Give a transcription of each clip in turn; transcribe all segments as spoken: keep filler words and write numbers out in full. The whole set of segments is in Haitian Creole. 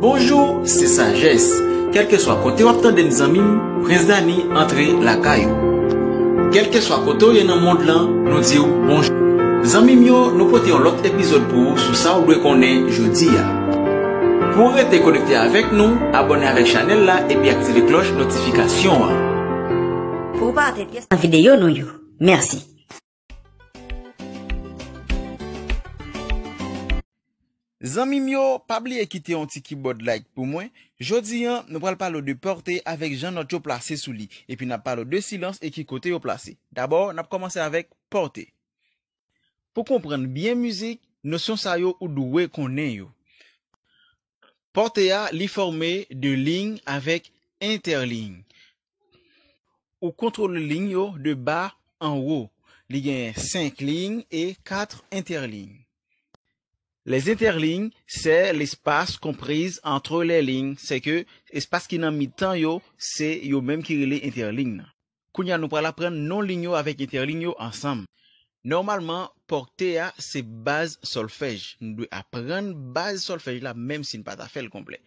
Bonjou, se Sajès. Kèlkeswa kote w ap tande n, zanmi m, Prens Dani antre lakay ou. Kèlkeswa kote w ye nan mond lan, nou di w bonjou. Zanmi m yo, nou pote yon lòt epizòd pou ou sou sa w dwe konnen jodi a. Pou w rete konekte avèk nou, abòne avèk chanèl la epi aktive klòch notifikasyon an. Pou w pa rate pyès nan videyo nou yo. Mèsi. Zanmi m yo, pa bliye kite yon ti kibòd like pou mwen. Jodi a, nou pral pale w de pòte avèk jan nòt yo plase sou li. Epi n ap pale w de silans e ki kote yo plase. Dabò, n ap kòmanse avèk pòte. Pou konprann byen mizik, nosyon sa yo ou dwe konnen yo. Pòte a, li fòme de liy avèk entèliy. Ou kontwole liy yo de ba an wo. Li genyen senk liy e kat entèliy. Les interlignes, c'est l'espace compris entre les lignes, se ke espas ki nan mitan yo, se yo menm ki rele entèliy nan. Kounye a, nou pral aprann non liy yo avèk entèliy yo ansanm. Nòmalman, pòte a se baz sòlfèj. Nou dwe aprann baz sòlfèj la, menm si n pa ta fè l konplè.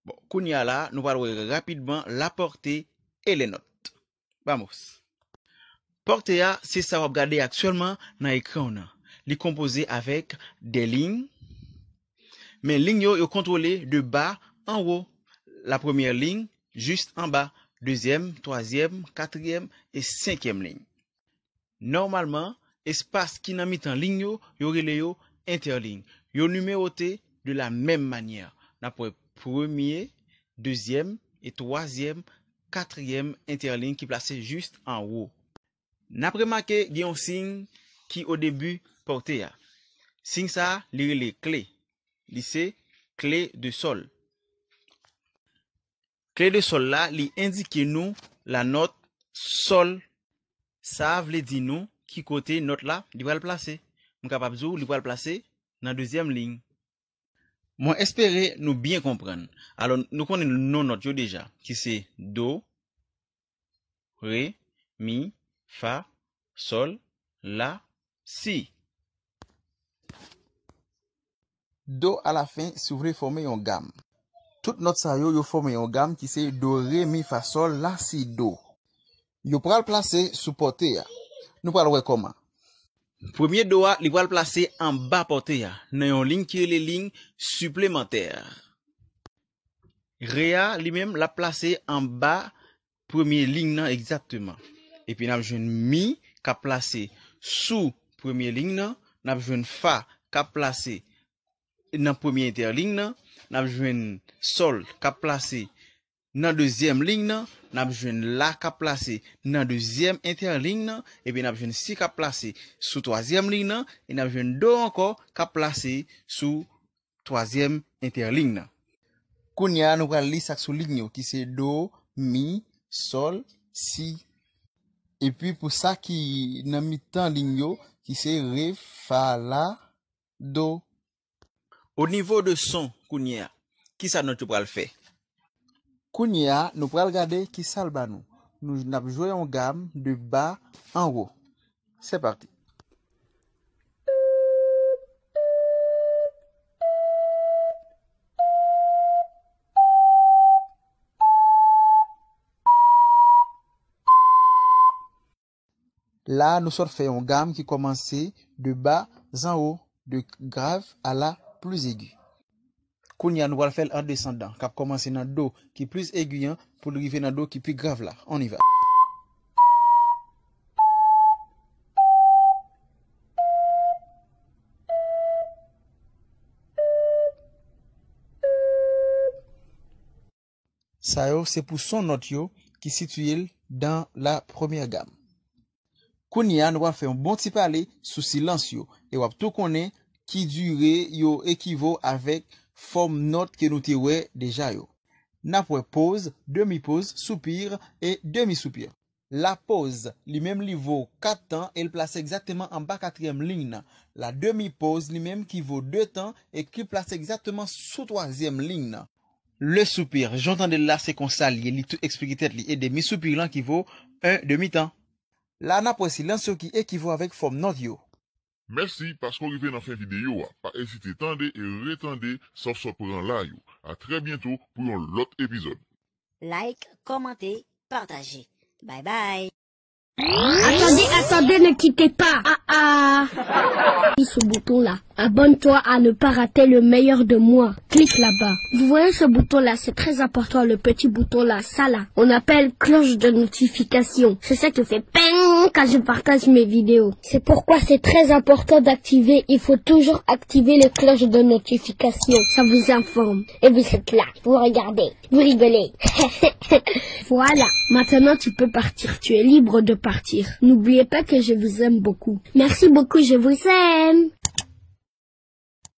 Bon, kounye a la, nou pral wè rapidman la portée et les notes. Vamos. Pòte a, se sa w ap gade aktyèlman nan ekran w nan. Li konpoze avèk de liy, men liy yo, yo kontwole de ba an wo. La premyè liy, jis anba, dezyèm, twazyèm, katriyèm e senkyèm liy. Nòmalman, espas ki nan mitan liy yo, yo rele yo entèliy. Yo nimewote de la menm manyè. N ap wè premye, dezyèm e twazyèm, katriyèm entèliy ki plase jis anwo. N ap remake gen yon siy ki o debi pòte a. Siy sa a, li rele kle. Li se kle de sòl. Kle de sòl la, li endike nou la nòt sòl. Sa a vle di nou ki kote nòt la, li pral plase. M kapab di w li pral plase nan dezyèm liy. Mwen espere nou byen konprann. Alò, nou konnen non nòt yo deja, ki se do, re, mi, fa, sòl, la, si. Do alafen, si w vle fòme yon gam. Tout nòt sa yo, yo fòme yon gam ki se do, re, mi, fa, sòl, la, si, do. Yo pral plase sou pòte a. Nou pral wè kòman. Premye do a, li pral plase anba pòte a, nan yon liy ki rele liy siplemantè. Re a, li menm, l ap plase anba premye liy nan egzakteman. Epi n ap jwenn mi k ap plase sou premye liy nan, n ap jwenn fa k ap plase nan premye entèliy nan, n ap jwenn sòl k ap plase nan dezyèm liy nan, n ap jwenn la k ap plase nan dezyèm entèliy nan, epi n ap jwenn si k ap plase sou twazyèm liy nan, e n ap jwenn do ankò k ap plase sou twazyèm entèliy nan. Kounye a, nou pral li sa k sou liy yo, ki se do, mi, sòl, si. Epi pou sa ki nan mitan liy yo, ki se re, fa, la, do. O nivo de son, kounye a, kisa nòt yo pral fè? Kounye a, nou pral gade kisa l ba nou. Nou, n ap jwe yon gam de ba an wo. C'est parti. La, nou sot fè yon gam ki kòmanse de ba an wo, de grav a la pli egi. Kounye a, nou pral fè l an desandan, k ap kòmanse nan do ki pli egi an pou l rive nan do ki pi grav la. On y va. Sa yo se pou son nòt yo ki sitiye l dan la premyè gam. Kounye a, nou pral fè yon bon ti pale sou silans yo, e w ap tou konnen ki dire yo ekivo avèk fòm nòt ke nou te wè deja yo. N ap wè poz, demi poz, soupir e demi soupir. La poz, li menm, li vo kat tan e l plase egzakteman anba katriyèm liy nan. La demi poz, li menm, ki vo de tan e ki plase egzakteman sou twazyèm liy nan. Le soupir, jan w tande l la, se konsa l ye, li tou eksplike tèt li, e demi soupir lan ki vo en demi tan. La, n ap wè silans yo ki ekivo avèk fòm nòt yo. Mèsi paske w rive nan fen videyo a. Pa ezite tande e retande sa w sot pran la yo. À très bientôt pour un lot épisode. Like, kòmante, pataje. Bye bye. Attendez, attendez, ne quittez pas. Ah ah. Clique ce bouton-là. Abonne-toi à ne pas rater le meilleur de moi. Clique là-bas. Vous voyez ce bouton-là, c'est très important, le petit bouton-là, ça là. On appelle cloche de notification. C'est ça qui fait ping quand je partage mes vidéos. C'est pourquoi c'est très important d'activer, il faut toujours activer les cloches de notification. Ça vous informe. Et vous êtes là, vous regardez, vous rigolez. Voilà, maintenant tu peux partir, tu es libre de partir. N'oubliez pas que je vous aime beaucoup. Merci beaucoup, je vous aime.